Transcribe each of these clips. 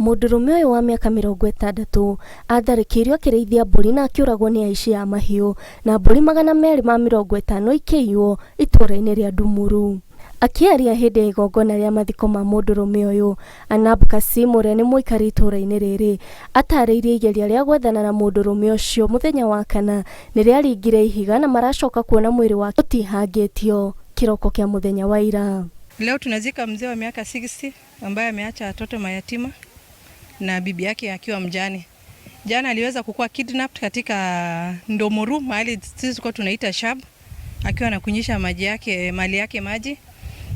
Mũndũrũme ũyũ wa mĩaka 60 atharĩkĩirwo akĩrĩithia mbũri na akĩũragwo nĩ aici a mahiũ na mbũri 250 ikĩiywo itũũra-inĩ rĩa Ndumuru. Akĩaria hĩndĩ ya igongona rĩa mathiko ma mũndũrũme ũyũ, Anab Kasim ũrĩa nĩ mũikari itũũra-inĩ rĩrĩ, atarĩirie igeria rĩa gwethana na mũndũrũme ũcio mũthenya wa kana nĩ rĩaringire ihiga na maracoka kuona mwĩrĩ wake ũtihangĩtio kĩroko kĩa mũthenya wa ira. Leo tunazika mzee wa miaka 60 ambaye ameacha watoto mayatima na bibi yake akiwa mjane. Jana aliweza kukuwa kidnapped katika Ndomoru mahali sisi tulikuwa tunaita Shab, akiwa anakunyisha maji yake mali yake maji.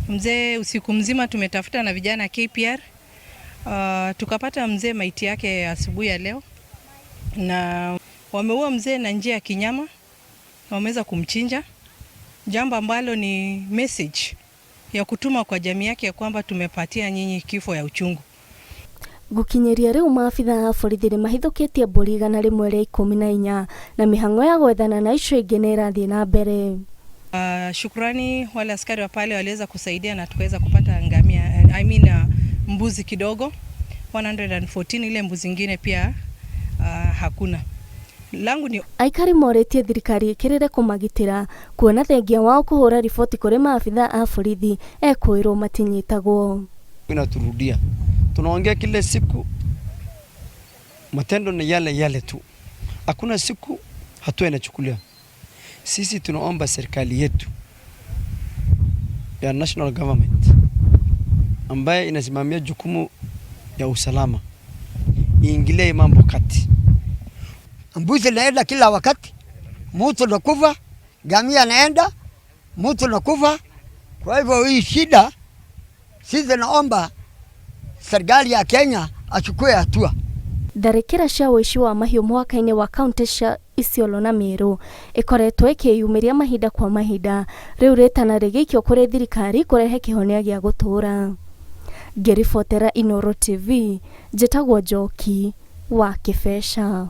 Mzee usiku mzima tumetafuta na vijana KPR. Tukapata mzee maiti yake asubuhi ya leo, na wameua mzee na njia ya kinyama, wameweza kumchinja, jambo ambalo ni message ya kutuma kwa jamii yake ya kwamba tumepatia nyinyi kifo ya uchungu. Gũkinyĩria rĩu maabitha a borithi nĩ mahithũkĩtie mbũri 114 na mĩhang'o ya gwethana na icio ingĩ nĩ ĩrathiĩ na mbere. Shukrani wale askari wa pale waliweza kusaidia na tukaweza kupata ngamia, I mean, mbuzi kidogo 114, ile mbuzi ingine pia hakuna. Langu ni Aikari morĩtie thirikari ĩkĩrĩre kũmagitĩra kuona thengia wao kũhũra riboti kũrĩ maabitha a borithi ekũĩrwo matinyitagwo. Inaturudia, tunaongea kila siku, matendo ni yale yale tu, hakuna siku hatua inachukuliwa. Sisi tunaomba serikali yetu ya national government ambaye inasimamia jukumu ya usalama iingilie mambo kati. Mbuzi naenda kila wakati, mtu nakufa, ngamia naenda, mtu nakufa. Kwa hivyo hii shida sisi naomba serikali ya Kenya achukue hatua. Tharĩkĩra cia ũici wa mahiũ mũhaka-inĩ wa kaunti cia Isiolo na Meru ĩkoretwo ĩkĩyumĩria mahinda kwa mahinda, rĩu rĩtana rĩgĩikio kũrĩ thirikari kũrehe kĩhonia gĩa gũtũũra. Ngĩribotera Inooro TV, njĩtagwo Njoki wa Kĩbeca.